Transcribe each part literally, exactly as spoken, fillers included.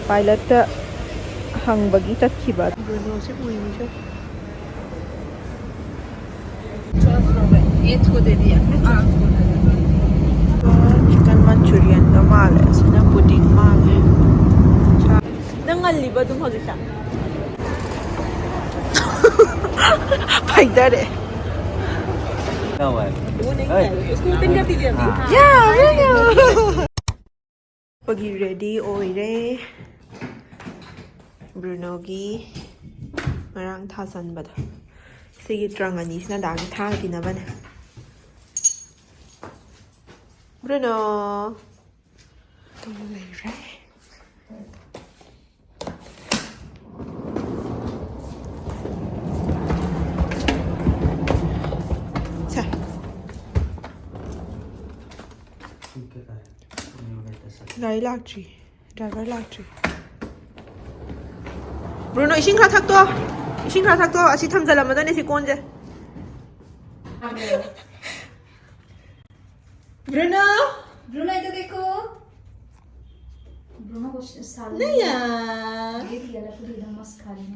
ꯄꯥꯏꯂꯠꯇ ꯍꯪꯕꯒꯤ ꯆꯠꯈꯤꯕ꯫ ꯕ꯭ꯔꯨꯅꯣꯁꯦ ꯎꯏꯁꯦ꯫ ꯆꯤꯀꯟ ꯃꯟꯆꯨꯔꯤꯌꯟꯒ ꯃꯥꯜꯂꯦ꯫ ꯑꯁꯤꯅ ꯄꯨꯗꯤꯡ ꯃꯥꯜꯂꯦ꯫ ꯅꯪ ꯉꯜꯂꯤꯕ ꯑꯗꯨꯝ ꯍꯧꯖꯤꯛꯁꯦ? ꯐꯩꯗꯔꯦ꯫ क्या हुआ है? वो नहीं है, उसको ओपन कर दीजिए अभी। हाँ। ꯌꯥ, ꯌꯥ, ꯌꯥ꯫ ꯑꯩꯈꯣꯏꯒꯤ ꯔꯦꯗꯤ ꯑꯣꯏꯔꯦ꯫ ꯕ꯭ꯔꯨꯅꯣꯒꯤ ꯉꯔꯥꯡ ꯊꯥꯖꯟꯕꯗꯣ꯫ ꯁꯤꯒꯤ ꯇ꯭ꯔꯪ ꯑꯅꯤꯁꯤꯅ ꯗꯥꯒꯤ ꯊꯥꯈꯤꯅꯕꯅꯦ꯫ ꯕ꯭ꯔꯨꯅꯣ꯫ ꯑꯗꯨ ꯂꯩꯔꯦ꯫ ꯁꯦ꯫ ꯒꯥꯔꯤ ꯂꯥꯛꯇ꯭ꯔꯤ꯫ ꯗ꯭ꯔꯥꯏꯚꯔ ꯂꯥꯛꯇ꯭ꯔꯤ꯫ ꯕ꯭ꯔꯨꯅꯣ, ꯏꯁꯤꯡ ꯈꯔ ꯊꯛꯇꯣ꯫ ꯏꯁꯤꯡ ꯈꯔ ꯊꯛꯇꯣ꯫ ꯑꯁꯤ ꯊꯝꯖꯜꯂꯝꯃꯗꯣꯏꯅꯦ ꯁꯤ ꯀꯣꯟꯁꯦ꯫ ब्रूनो। ब्रूनो, इधर देखो। ब्रूनो को श-, साल नहीं यार। ये भी अलग, पूरी एकदम मस्त खा रही है।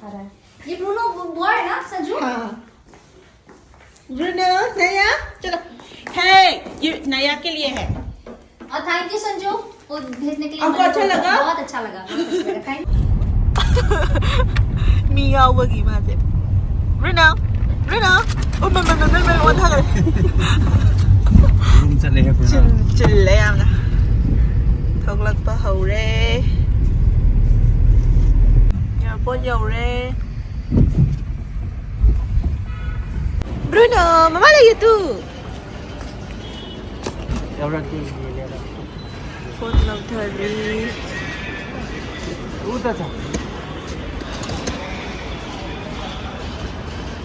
खा रहा है। ये ब्रूनो बॉय है ना, संजू? हाँ। ब्रूनो, नया, चलो। हे, ये नया के लिए है। और thank you, संजू। वो भेजने के लिए आपको मैंने अच्छा बहुत, लगा? बहुत अच्छा लगा, बहुत अच्छा लगा। Thank you। ꯃꯤ ꯌꯥꯎꯕꯒꯤ ꯃꯥꯁꯦ꯫ Bruno, Bruno. ꯑꯣ, ꯃ, ꯃ, ꯃ, ꯃ, ꯃ, ꯑꯣꯟꯊꯈ꯭ꯔꯦ꯫ ꯌꯨꯝ ꯆꯠꯂꯦꯍꯦ, ꯕ꯭ꯔꯨꯅꯣ꯫ ꯆꯤꯟ-, ꯆꯤꯜꯂꯦ ꯌꯥꯝꯅ꯫ ꯊꯣꯛꯂꯛꯄ ꯍꯧꯔꯦ꯫ ꯑꯦꯌꯥꯔꯄꯣꯔꯠ ꯌꯧꯔꯦ꯫ ꯕ꯭ꯔꯨꯅꯣ, ꯃꯃꯥ ꯂꯩꯌꯦ ꯇꯨ꯫ ꯌꯧꯔꯛꯀꯦ, ꯌꯦꯡꯉꯦ꯫ ꯐꯣꯟ ꯂꯧꯊꯔꯤ꯫ ꯎꯗ ꯆ-꯫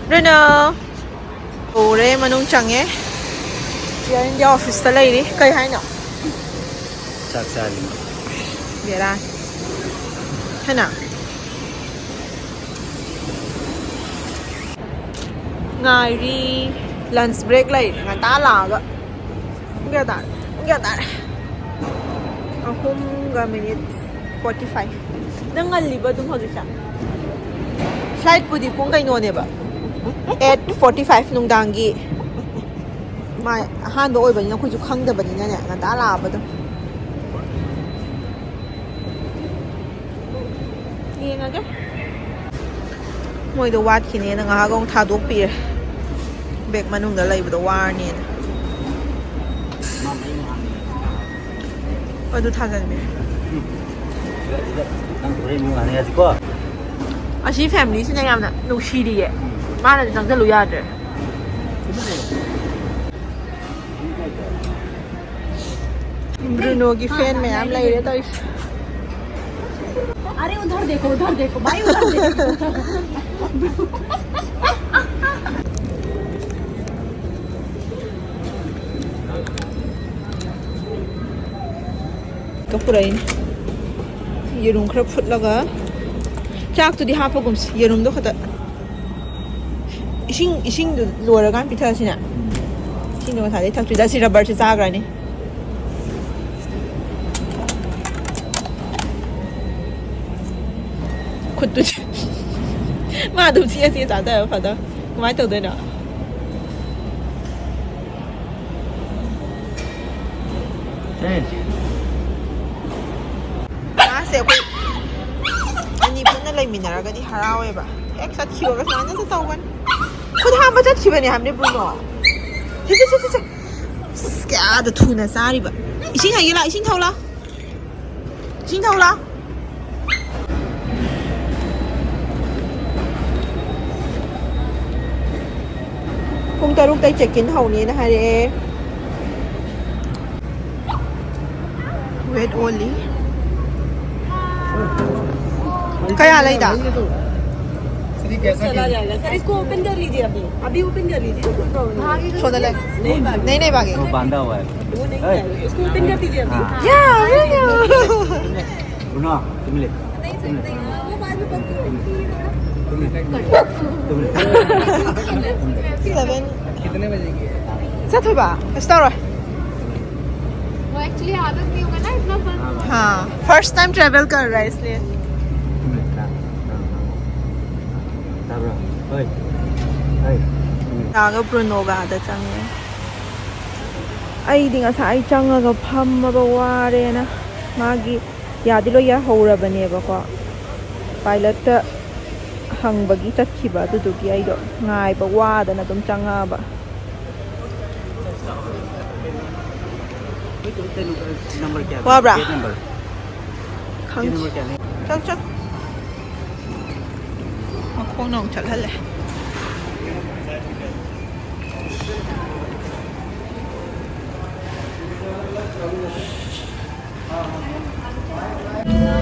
ꯕ꯭ꯔꯨꯅꯣ꯫ ꯎꯔꯦ, ꯃꯅꯨꯡ ꯆꯪꯉꯦ꯫ ꯑꯦꯌꯔ ꯏꯟꯗꯤꯌꯥ ꯑꯣꯐꯤꯁꯇ ꯂꯩꯔꯤ꯫ ꯀꯩ ꯍꯥꯏꯅꯣ? ꯆꯥꯛ ꯆꯥꯔꯤ꯫ ꯕꯦꯔꯥ꯫ ꯍꯦꯟꯅ꯫ ꯉꯥꯏꯔꯤ꯫ ꯂꯟꯁ ꯕ꯭ꯔꯦꯛ ꯂꯩꯔꯦ꯫ ꯉꯟꯇꯥ ꯂꯥꯛꯑꯒ꯫ ꯄꯨꯡ ꯀꯌꯥ ꯇꯥꯔꯦ? ꯄꯨꯡ ꯀꯌꯥ ꯇꯥꯔꯦ? ꯑꯍꯨꯝꯒ ꯃꯤꯅꯤꯠ ꯐꯣꯔꯇꯤ ꯐꯥꯏꯚ꯫ ꯅꯪ ꯉꯜꯂꯤꯕ ꯑꯗꯨꯝ ꯍꯧꯖꯤꯛꯁꯦ? ꯐ꯭ꯂꯥꯏꯠꯄꯨꯗꯤ ꯄꯨꯡ ꯀꯩꯅꯣꯅꯦꯕ, ꯑꯩꯠ ꯐꯣꯔꯇꯤ ꯐꯥꯏꯚ ꯅꯨꯡꯗꯥꯡꯒꯤ꯫ ꯃꯥ ꯑꯍꯥꯟꯕ ꯑꯣꯏꯕꯅꯤꯅ ꯑꯩꯈꯣꯏꯁꯨ ꯈꯪꯗꯕꯅꯤꯅꯅꯦ, ꯉꯟꯇꯥ ꯂꯥꯛꯑꯕ ꯑꯗꯨꯝ꯫ ꯌꯦꯡꯉꯒꯦ꯫ ꯃꯣꯏꯗꯣ ꯋꯥꯠꯈꯤꯅꯦꯅ ꯉꯥꯏꯍꯥꯛ ꯑꯃꯨꯛ ꯊꯥꯗꯣꯛꯄꯤꯔꯦ꯫ ꯕꯦꯛ ꯃꯅꯨꯡꯗ ꯂꯩꯕꯗꯣ ꯋꯥꯔꯅꯦꯅ꯫ ꯑꯗꯨ ꯊꯥꯖꯟꯕꯤꯔꯦ꯫ ꯅꯪ ꯍꯣꯔꯦꯟ ꯑꯃꯨꯛ ꯉꯥꯡꯅꯔꯁꯤꯀꯣ꯫ ꯑꯁꯤ ꯐꯦꯃꯤꯂꯤꯁꯤꯅ ꯌꯥꯝꯅ ꯅꯨꯡꯁꯤꯔꯤꯌꯦ꯫ ꯃꯥꯅꯗꯤ ꯆꯪꯁꯜꯂꯨ ꯌꯥꯗ꯭ꯔꯦ꯫ ꯕ꯭ꯔꯨꯅꯣꯒꯤ ꯐꯦꯟ ꯃꯌꯥꯝ ꯂꯩꯔꯦ ꯇꯧꯔꯤꯁꯦ꯫ अरे उधर देखो, उधर देखो भाई, उधर देखो। ꯀꯞꯄꯨꯔꯛꯏꯅꯦ꯫ ꯌꯦꯔꯨꯝ ꯈꯔ ꯐꯨꯠꯂꯒ, ꯆꯥꯛꯇꯨꯗꯤ ꯍꯥꯞꯄꯒꯨꯝꯁꯤ, ꯌꯦꯔꯨꯝꯗꯣ ꯈꯛꯇ꯫ ꯏꯁꯤꯡ, ꯏꯁꯤꯡꯗꯨ ꯂꯣꯏꯔꯀꯥꯟ ꯄꯤꯊꯔꯁꯤꯅꯦ꯫ ꯏꯁꯤꯡꯗꯣ ꯉꯁꯥꯏꯗꯩ ꯊꯛꯇ꯭ꯔꯤꯗ, ꯑꯁꯤ ꯔꯕꯔꯁꯦ ꯆꯥꯈ꯭ꯔꯅꯤ꯫ ꯈꯨꯠꯇꯨ꯫ ꯃꯥ ꯑꯗꯨꯝ ꯆꯦ ꯆꯦ ꯆꯥꯖꯕ ꯐꯗꯧ꯫ ꯀꯃꯥꯏꯅ ꯇꯧꯗꯣꯏꯅꯣ? ꯃꯥꯁꯦ ꯑꯩꯈꯣꯏ ꯑꯅꯤ ꯄꯨꯟꯅ ꯂꯩꯃꯤꯟꯅꯔꯒꯗꯤ ꯍꯔꯥꯎꯋꯦꯕ꯫ ꯍꯦꯛ ꯆꯠꯈꯤꯕꯒ ꯁꯨꯃꯥꯏꯅꯁꯨ ꯇꯧꯒꯅꯤ꯫ ꯈꯨꯠ ꯍꯥꯝꯕ ꯆꯠꯈꯤꯕꯅꯦ ꯍꯥꯏꯕꯅꯤ ꯕ꯭ꯔꯨꯅꯣ꯫ ꯁꯦ, ꯁꯦ, ꯁꯦ, ꯁꯦ, ꯁꯦ꯫ ꯑꯁ, ꯀꯌꯥꯗ ꯊꯨꯅ ꯆꯥꯔꯤꯕ꯫ ꯏꯁꯤꯡ ꯍꯩꯒꯦ ꯂꯥ, ꯏꯁꯤꯡ ꯊꯧ ꯂꯥ꯫ ꯏꯁꯤꯡ ꯊꯧ ꯂꯥ꯫ ꯄꯨꯡ ꯇꯔꯨꯛꯇꯩ ꯆꯦꯛ ꯏꯟ ꯍꯧꯅꯦꯅ ꯍꯥꯏꯔꯛꯑꯦ꯫ ꯋꯦꯠ ꯑꯣꯜꯂꯤ꯫ ꯀꯌꯥ ꯂꯩꯗ? चला जाएगा सर। इसको ओपन कर लीजिए अभी, अभी ओपन कर लीजिए। ꯁꯣꯗ ꯂꯩ꯫ नहीं भाग, नहीं, नहीं भागे। वो बांधा हुआ है। वो नहीं जाएगा। इसको ओपन कर दीजिए अभी। या, या, या। सुनो, तुम ले। नहीं सकते, वो बाद में पक्की होगी। तुम ले। तुम ले। सेवन। कितने बजे की है? ꯆꯠꯊꯣꯏꯕ, ꯀꯩꯁꯨ ꯇꯧꯔꯣꯏ꯫ Actually आदत नहीं होगा ना इतना बंद। हाँ, फर्स्ट टाइम ट्रैवल कर रहा है इसलिए। ꯇꯥꯕ꯭ꯔꯣ? ꯍꯣꯏ꯫ ꯍꯣꯏ꯫ ꯎꯝ꯫ ꯌꯥꯒ ꯕ꯭ꯔꯨꯅꯣꯒ ꯑꯥꯗ ꯆꯪꯉꯦ꯫ ꯑꯩꯗꯤ ꯉꯁꯥꯏ ꯆꯪꯉꯒ ꯐꯝꯃꯕ ꯋꯥꯔꯦꯅ꯫ ꯃꯥꯒꯤ ꯌꯥꯗꯤ ꯂꯣꯏ ꯌꯥꯍꯧꯔꯕꯅꯦꯕꯀꯣ꯫ ꯄꯥꯏꯂꯠꯇ ꯍꯪꯕꯒꯤ ꯆꯠꯈꯤꯕ ꯑꯗꯨꯗꯨꯒꯤ ꯑꯩꯗꯣ ꯉꯥꯏꯕ ꯋꯥꯗꯅ ꯑꯗꯨꯝ ꯆꯪꯉꯛꯑꯕ꯫ ꯅꯝꯕꯔ ꯀꯌꯥ? ꯋꯥꯕ꯭ꯔꯥ? Gate number. ꯈꯪꯗꯦ꯫ ꯒꯦꯠ ꯅꯝꯕꯔ ꯀꯌꯥꯅꯤ? ꯆꯪ, ꯆꯪ꯫ ꯃꯈꯣꯡꯅ ꯑꯃꯨꯛ ꯆꯠꯍꯜꯂꯦ꯫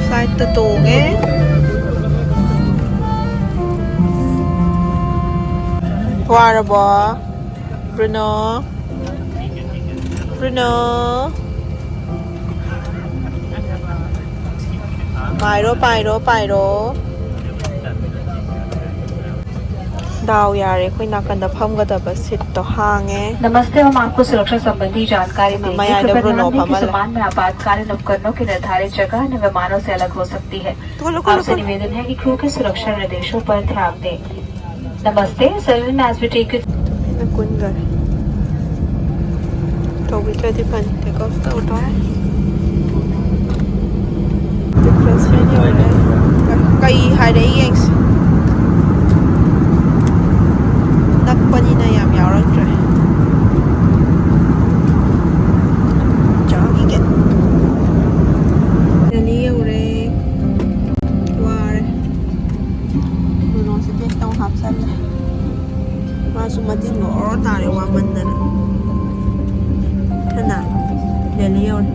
ꯐ꯭ꯂꯥꯏꯠꯇ ꯇꯣꯡꯉꯦ꯫ ꯋꯥꯔꯕꯣ? ꯕ꯭ꯔꯨꯅꯣ? ꯕ꯭ꯔꯨꯅꯣ? ꯄꯥꯏꯔꯣ, ꯄꯥꯏꯔꯣ, ꯄꯥꯏꯔꯣ꯫ ꯗꯥꯎ ꯌꯥꯔꯦ, ꯑꯩꯈꯣꯏ ꯅꯥꯀꯟꯗ ꯐꯝꯒꯗꯕ ꯁꯤꯠꯇꯣ ꯍꯥꯡꯉꯦ꯫ नमस्ते, हम आपको सुरक्षा संबंधी जानकारी देंगे। कृपया ध्यान दें कि विमान में आपातकालीन उपकरणों की निर्धारित जगह अन्य विमानों से अलग हो सकती है। आपसे निवेदन है कि क्रू के सुरक्षा निर्देशों पर ध्यान दें। नमस्ते, Salman, as we take you ꯀꯨꯟꯈꯔꯦ꯫ ꯇꯧꯕꯤꯗ꯭ꯔꯗꯤ ꯐꯅꯤ꯫ ꯇꯦꯛ ꯑꯣꯐ ꯇꯧꯔꯦ꯫ ꯔꯤꯐ꯭ꯔꯦꯁꯃꯦꯟ ꯌꯧꯔꯦ꯫ ꯀꯩ ꯍꯥꯏꯔꯛꯏ ꯌꯦꯡꯁꯤ꯫ ꯅꯛꯄꯅꯤꯅ ꯌꯥꯝ ꯌꯥꯎꯔꯛꯇ꯭ꯔꯦ꯫ ꯆꯥꯈꯤꯒꯦ꯫ ꯗꯦꯜꯂꯤ ꯌꯧꯔꯦ꯫ ꯋꯥꯔꯦ꯫ ꯕ꯭ꯔꯨꯅꯣꯁꯦ ꯕꯦꯛꯇ ꯑꯃꯨꯛ ꯍꯥꯞꯆꯜꯂꯦ꯫ ꯃꯥꯁꯨ ꯃꯇꯤꯟ ꯑꯣꯔꯣ ꯇꯥꯔꯦ ꯋꯥꯃꯟꯗꯅ꯫ ꯍꯦꯟꯅ ꯗꯦꯜꯂꯤ ꯌꯧꯔꯦ꯫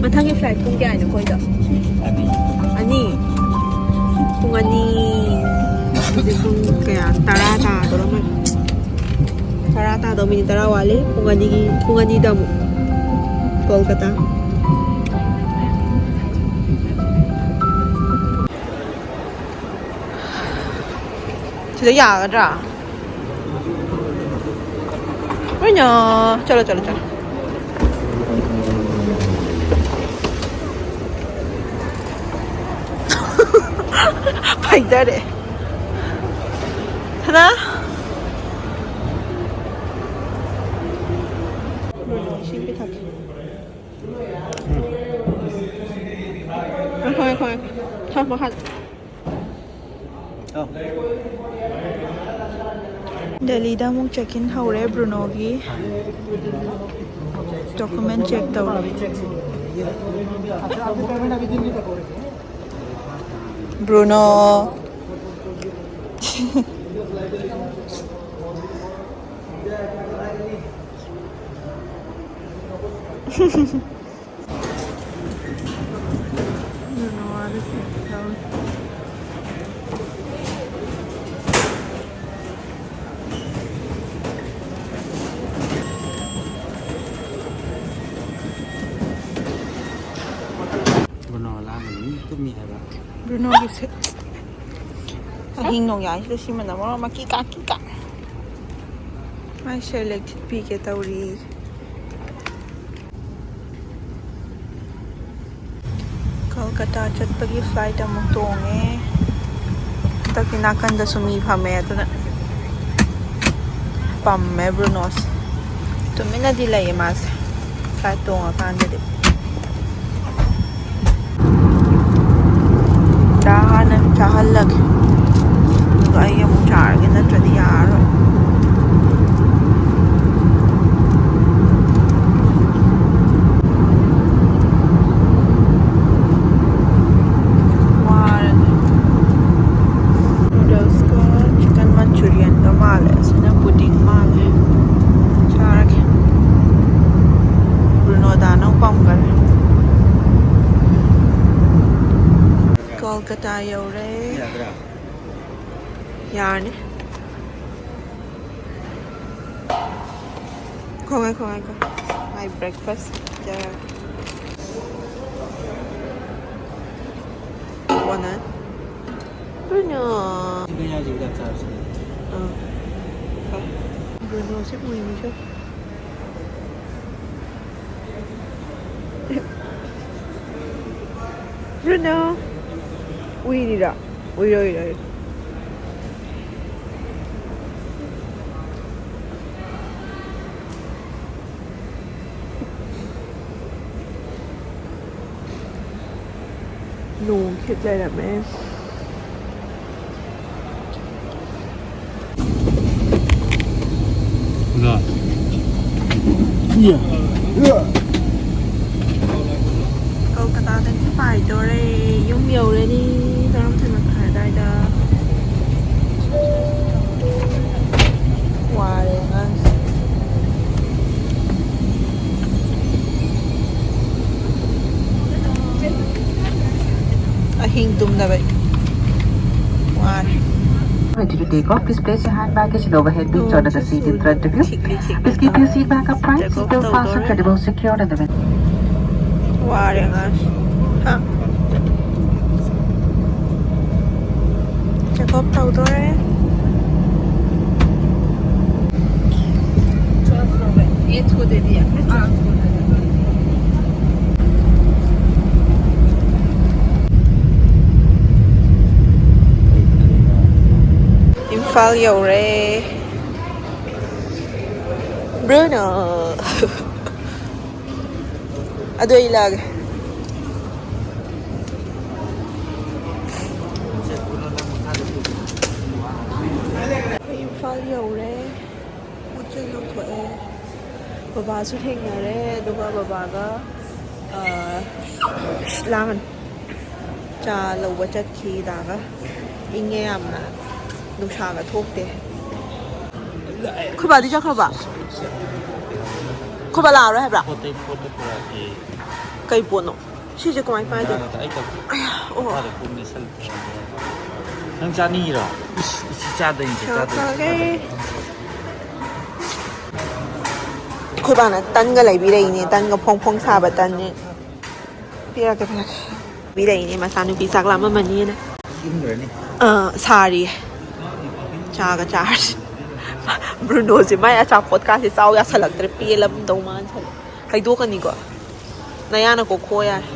ꯃꯊꯪꯒꯤ ꯐ꯭ꯂꯥꯏꯠ ꯄꯨꯡ ꯀꯌꯥꯅꯣ ꯑꯩꯈꯣꯏꯗꯣ? ꯑꯅꯤ꯫ ꯄꯨꯡ ꯑꯅꯤ꯫ ꯍꯧꯖꯤꯛ ꯄꯨꯡ ꯀꯌꯥ? ꯇꯔꯥ ꯇꯥꯗꯣꯔꯝꯃꯅꯤ꯫ ꯇꯔꯥ ꯇꯥꯗꯧ ꯃꯤꯅꯤꯠ ꯇꯔꯥ ꯋꯥꯠꯂꯤ꯫ ꯄꯨꯡ ꯑꯅꯤꯒꯤ, ꯄꯨꯡ ꯑꯅꯤꯗ ꯑꯃꯨꯛ ꯀꯣꯜꯀꯇꯥ꯫ ꯁꯤꯗ ꯌꯥꯒꯗ꯭ꯔꯥ? ꯍꯣꯏꯅ꯫ ꯆꯠꯂꯣ, ꯆꯠꯂꯣ, ꯆꯠꯂꯣ꯫ ꯐꯥꯏꯗꯔꯦ꯫ ꯍꯅꯥ꯫ ꯏꯁꯤꯡ ꯄꯤꯊꯛꯀꯦ꯫ ꯉꯥꯏꯈꯣ, ꯉꯥꯏꯈꯣ, ꯉꯥꯏꯈꯣ꯫ ꯊꯝꯃꯣ, ꯃꯈꯥ꯫ ꯗꯦꯜꯂꯤꯗ ꯑꯃꯨꯛ ꯆꯦꯛ ꯏꯟ ꯍꯧꯔꯦ ꯕ꯭ꯔꯨꯅꯣꯒꯤ꯫ ꯗꯣꯀꯨꯃꯦꯟ ꯆꯦꯛ ꯇꯧꯔꯦ꯫ ꯕ꯭ꯔꯨꯅꯣ꯫ ꯕ꯭ꯔꯨꯅꯣ ꯂꯥꯡꯒꯅꯨ, ꯃꯤ ꯇꯨꯝꯃꯤ ꯍꯥꯏꯕ꯫ ꯕ꯭ꯔꯨꯅꯣꯒꯤꯁꯦ ꯑꯍꯤꯡ ꯅꯣꯡꯌꯥꯏꯁꯤꯗ ꯁꯤꯃꯅ ꯃꯔꯣꯟ ꯑꯃ ꯀꯤꯀꯥ ꯀꯤꯀꯥ꯫ ꯃꯥꯏ ꯁꯦꯂꯦꯛ ꯊꯤꯠꯄꯤꯒꯦ ꯇꯧꯔꯤ꯫ ꯀꯜꯀꯇꯥ ꯆꯠꯄꯒꯤ ꯐ꯭ꯂꯥꯏꯠ ꯑꯃꯨꯛ ꯇꯣꯡꯉꯦ꯫ ꯍꯟꯗꯛꯇꯤ ꯅꯥꯀꯟꯗꯁꯨ ꯃꯤ ꯐꯝꯃꯦ, ꯑꯗꯨꯅ ꯄꯝꯃꯦ ꯕ꯭ꯔꯨꯅꯣꯁꯦ꯫ ꯇꯨꯃꯤꯟꯅꯗꯤ ꯂꯩꯌꯦ ꯃꯥꯁꯦ, ꯐ꯭ꯂꯥꯏꯠ ꯇꯣꯡꯉꯀꯥꯟꯗꯗꯤ꯫ ꯆꯥ ꯍꯥꯟꯅ ꯆꯥꯍꯜꯂꯒꯦ, ꯑꯗꯨꯒ ꯑꯩ ꯑꯃꯨꯛ ꯆꯥꯔꯒꯦ, ꯅꯠꯇ꯭ꯔꯗꯤ ꯌꯥꯔꯔꯣꯏ꯫ ꯋꯥꯔꯦ꯫ ꯅꯨꯗꯜꯁꯀ ꯆꯤꯀꯟ ꯃꯟꯆꯨꯔꯤꯌꯟꯒ ꯃꯥꯜꯂꯦ꯫ ꯑꯁꯤꯅ ꯄꯨꯗꯤꯡ ꯃꯥꯜꯂꯦ꯫ ꯆꯥꯔꯒꯦ꯫ ꯕ꯭ꯔꯨꯅꯣꯗꯥ ꯅꯪ ꯄꯥꯝꯒꯅꯤ꯫ ꯀꯣꯜꯀꯇꯥ ꯌꯧꯔꯦ꯫ ꯌꯥꯔꯅꯤ꯫ ꯈꯣꯡꯉꯦ, ꯈꯣꯡꯉꯦ, ꯈꯣꯡꯉꯦ꯫ My breakfast. ꯌꯥꯔꯦ꯫ ꯀꯣꯟꯅ꯫ ꯕ꯭ꯔꯨꯅꯣ꯫ ꯑꯥ꯫ ꯕ꯭ꯔꯨꯅꯣꯁꯦ ꯎꯏꯕꯤꯁꯦ꯫ Bruno, ꯎꯏꯔꯤꯔꯥ? ꯎꯏꯔꯣꯏ, ꯎꯏꯔꯣꯏ꯫ ꯅꯣꯡ ꯈꯤꯠ ꯂꯩꯔꯝꯃꯦ꯫ ꯀꯣꯜꯀꯇꯥꯗꯒꯤ ꯄꯥꯏꯗꯣꯔꯦ꯫ ꯌꯨꯝ ꯌꯧꯔꯅꯤ ꯇꯔꯥꯃꯥꯊꯣꯏ ꯃꯈꯥꯏ ꯑꯗꯥꯏꯗ꯫ ꯋꯥꯔꯦ ꯑꯉꯥꯡꯁꯦ꯫ ꯑꯍꯤꯡ ꯇꯨꯝꯗꯕꯩ ꯋꯥꯔꯦ꯫ Ready to take off. Please place your hand baggage and overhead bins under the seat in front of you. Please keep your seat back upright, seat belt fastened, credit belt secured, and the window. ꯋꯥꯔꯦ ꯑꯉꯥꯡꯁꯦ꯫ ꯍꯥ? Check off ꯇꯧꯗꯣꯔꯦ꯫ Imphal ꯌꯧꯔꯦ꯫ Bruno꯫ ꯑꯗꯨ ꯑꯩ ꯂꯥꯛꯑꯒꯦ꯫ ꯑꯩ ꯏꯝꯐꯥꯜ ꯌꯧꯔꯦ꯫ ꯄꯣꯠ ꯆꯩ ꯂꯧꯊꯣꯛꯑꯦ꯫ ꯕꯕꯥꯁꯨ ꯊꯦꯡꯅꯔꯦ, ꯑꯗꯨꯒ ꯕꯕꯥꯒ, ꯑ, ꯂꯥꯡꯒꯅꯨ꯫ ꯆꯥ ꯂꯧꯕ ꯆꯠꯈꯤ ꯗꯥꯒ꯫ ꯏꯪꯉꯦ ꯌꯥꯝꯅ꯫ ꯅꯨꯡꯁꯥꯒ ꯊꯣꯛꯇꯦ꯫ ꯑꯩꯈꯣꯏ ꯕꯥꯗꯤ ꯆꯠꯈ꯭ꯔꯕ? ꯑꯩꯈꯣꯏ ꯕꯥ ꯂꯥꯛꯑꯔꯣꯏ ꯍꯥꯏꯕ꯭ꯔꯥ? ꯄꯣꯠꯇꯩ ꯄꯣꯠꯇ ꯄꯨꯔꯛꯑꯦ꯫ ꯀꯩ ꯄꯣꯠꯅꯣ? ꯁꯤꯁꯦ ꯀꯃꯥꯏ ꯄꯥꯏꯗꯣꯏꯅꯣ? ꯉꯥꯗ ꯑꯩ ꯇꯧ-, ꯑꯌꯥ, ꯑꯣ꯫ ꯃꯈꯥꯗ ꯀꯣꯛ ꯅꯦꯠꯁꯜꯂꯦ꯫ ꯅꯪ ꯆꯥꯅꯤꯡꯉꯤꯔꯣ? ꯏꯁ, ꯏꯁ, ꯆꯥꯗꯣꯏꯅꯤ, ꯆꯥꯗꯣꯏꯅꯤ꯫ ꯆꯥꯊꯣꯛꯑꯒꯦ꯫ ꯑꯩꯈꯣꯏ ꯕꯥꯅ ꯇꯟꯒ ꯂꯩꯕꯤꯔꯛꯏꯅꯦ, ꯇꯟꯒ ꯐꯣꯡ ꯐꯣꯡ ꯁꯥꯕ ꯇꯟꯅꯦ꯫ ꯄꯤꯔꯛꯀꯦ, ꯄꯤꯔꯛꯀꯦ꯫ ꯄꯤꯔꯛꯏꯅꯦ, ꯃꯆꯥꯅꯨꯄꯤ ꯆꯥꯛ ꯂꯥꯝꯃꯝꯃꯅꯤꯅ꯫ ꯏꯪꯈ꯭ꯔꯅꯤ꯫ ꯑꯥ, ꯁꯥꯔꯤꯌꯦ꯫ ꯆꯥꯒ ꯆꯥꯔꯁꯤ꯫ ꯕ꯭ꯔꯨꯅꯣꯁꯦ ꯃꯥꯏ ꯑꯆꯥꯄꯣꯠꯀꯥꯁꯦ ꯆꯥꯎ ꯌꯥꯁꯜꯂꯛꯇ꯭ꯔꯦ, ꯄꯦꯜꯂꯝꯗꯧ ꯃꯥꯟꯁꯜꯂꯦ꯫ ꯍꯩꯗꯣꯛꯀꯅꯤꯀꯣ꯫ ꯅꯌꯥꯅ ꯀꯣꯛꯈꯣ ꯌꯥꯔꯦ꯫